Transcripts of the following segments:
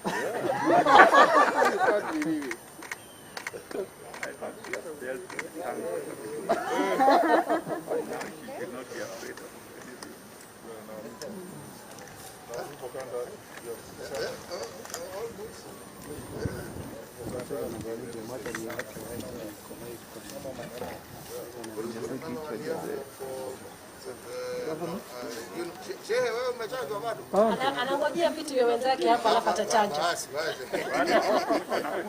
You can't believe it. I thought she felt tongue. Now she should not be afraid of anything. Shehe, wewe umechanjwa bado? Anangojea vitu vya wenzake hapa alafu atachanjwa. Basi, basi.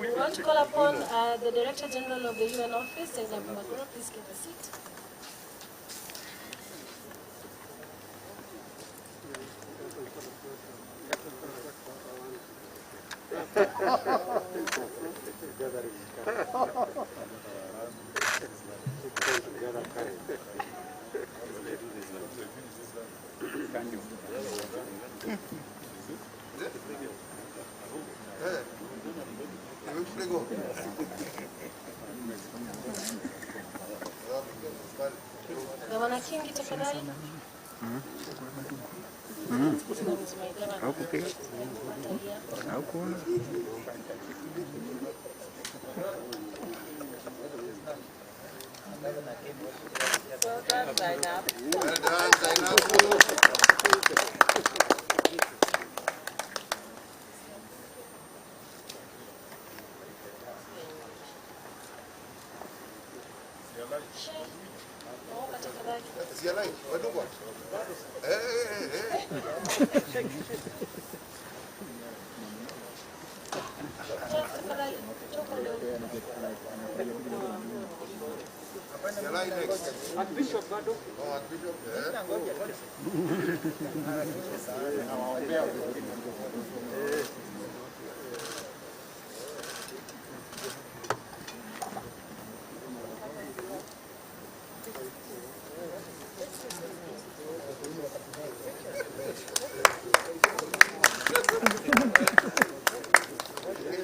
We want to call upon the Director General of the UN Office, Zainab Magura. Please get a seat. Eh. Nimekupiga. Gavana Kingi, tafadhali. Haukupiga? Haukuona? Well done, Zainab. Well done, Zainabu. Sheikh, naomba tafadhali. Is he alive? Wadugu? Eh, eh, eh. Jeff, tafadhali. Toka ndio. Is he alive next? Archbishop bado. Oh, Archbishop. Eh.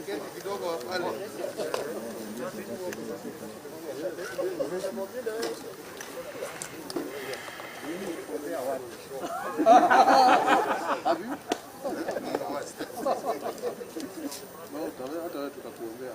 Keti kidogo pale. No, hata wewe tutakuombea.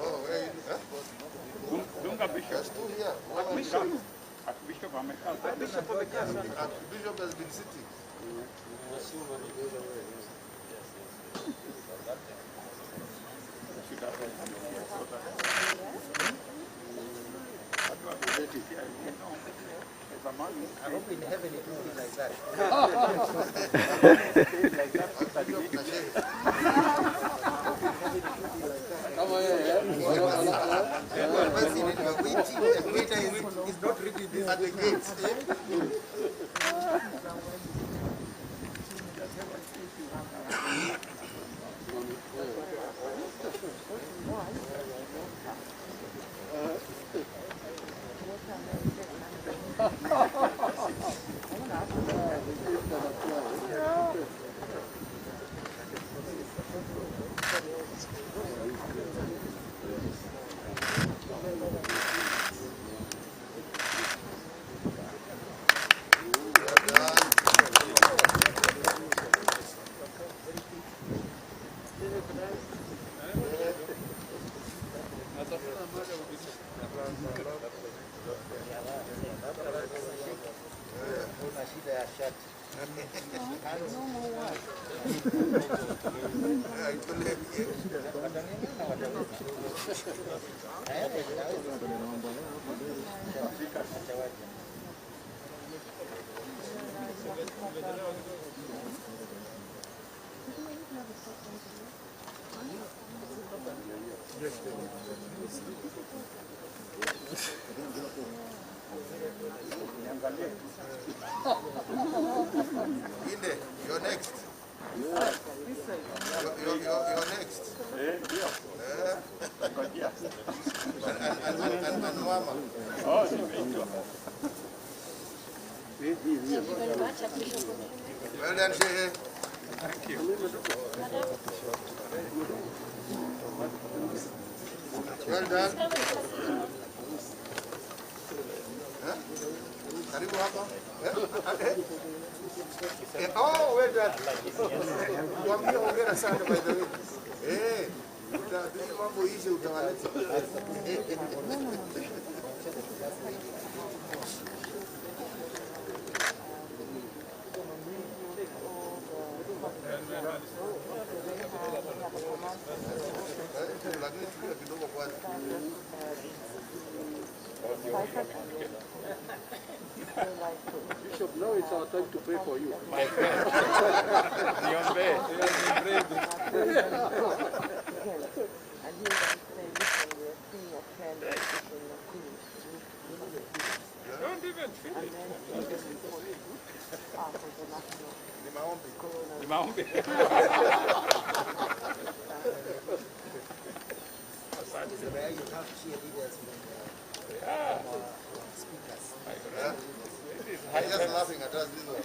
Oh, where you, huh? Dunga Bishop. There's two here. Archbishop. Archbishop amekaa sana. Archbishop has been sitting. Should have come here so that watu wa gazeti pia, you know, as a man, I hope in heaven it will be like that. like that, Archbishop na shehe. Kama yeye The president, you are waiting. The waiter is not reading this at the gate. Una shida ya shati. Watang'ang'ana wataweza. Eh, wataweza. Atawaja. Inde, you're next. You're next. Eh, ndio. Ngojea. And Mama. Oh, nimeitwa. Thank you very much. Archbishop Okindo. Well done, Shehe. Thank you. Madam, Well done. please come and take a seat, ma'am. Karibu hapa. Eh? Eh, oh, well done. Tuambie hongera sana by the way. Eh, utabidi mambo ishe utawaleta. Eh, lakini tulia kidogo kwanza. Bishop, now it's our time to pray for you. My friend. Niombee. Don't even feel it. Ni maombi. Ni maombi. Where you have cheerleaders from speakers. They're just laughing at us this one.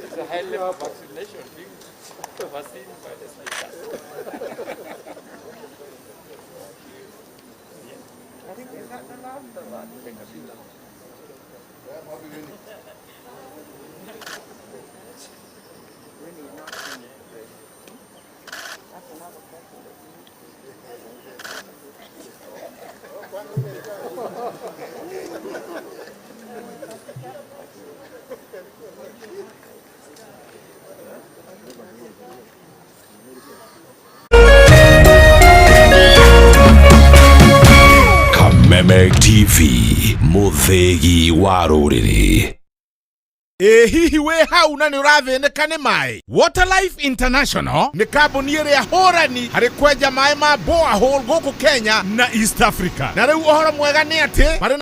It's a high level vaccination being overseen by the speakers. I think, is that the last one? Yeah, maombi nini? Really not in it. That's another question. Kameme TV, mũthĩgi wa rũrĩrĩ. Ĩ hihi wĩ hau na nĩ ũrathĩnĩka nĩ maĩ? Waterlife International nĩ kambuni ĩrĩa hũrani harĩ kwenja maĩ ma borehole gũkũ Kenya na East Africa. Na rĩu ũhoro mwega nĩ atĩ marĩ